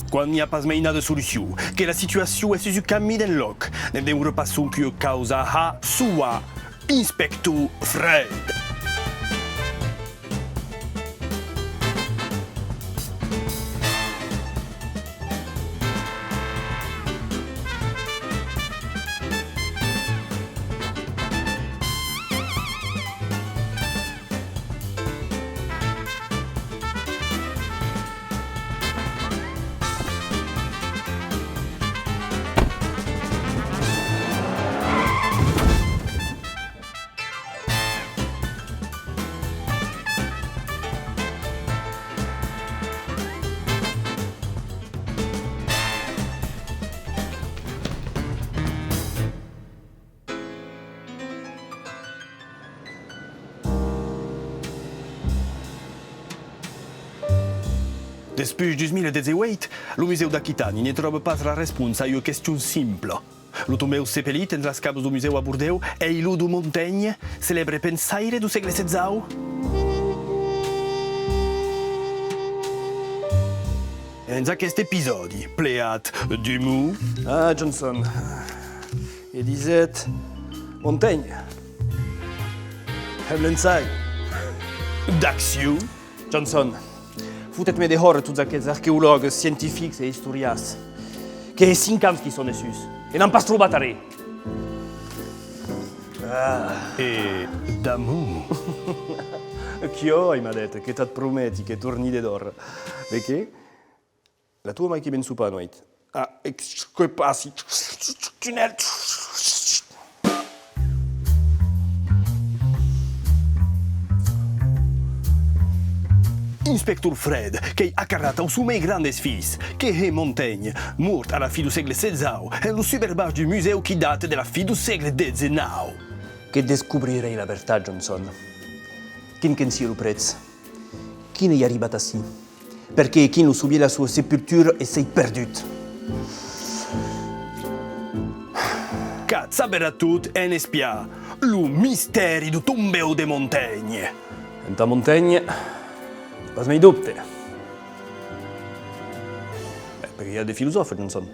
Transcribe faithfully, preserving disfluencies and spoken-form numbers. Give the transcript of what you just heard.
Quan n'i a pas mei nada solucion, que la situacion es sus un camin d'enlòc, ne'n demora pas sonque ua causa a har soar Inspector Fred. Despuish dos mila dètz-e-ueit, lo Musèu d'Aquitània ne tròba pas la responsa a ua question simpla. Lo tomèu sepelit entre las camas deu musèu a Bordèu ei lo deu Montaigne, celèbre pensaire deu sègle setzau? Dens aqueste episòdi, pleat d'umor. Ah, Johnson. E disètz Montaigne. Hemlensai. D'accion. Johnson, fotetz-me dehòra tots aqueths arqueològues, scientifics e istorians. Que hè cinc ans qu'i son dessús e n'an pas trobat arren. Ah. E d'amor. Quiò, ai-madet, que t'ac prometi, que torni dedòrra. De qué? La tua mai que ven sopar anoeit. Ah, e que passi. Tunèl. Inspector Fred, qu'ei acarrat au son mei grand desfís, que hè Montaigne, mòrt a la fin deu sègle setzau, en lo suberbàs d'un musèu qui data de la fin deu sègle dètz-e-nau. Que descobrirèi la vertat, Johnson. Quin que'n sia lo prètz? Quin ei arribat ací? Perqué quin lo sovier la sua sepultura e s'ei perdut? Qu'at saberà tot en espiar lo mistèri deu tombèu de Montaigne. Entà Montaigne, pas mei dobte. Eh, perque i a de filosòfes, Johnson.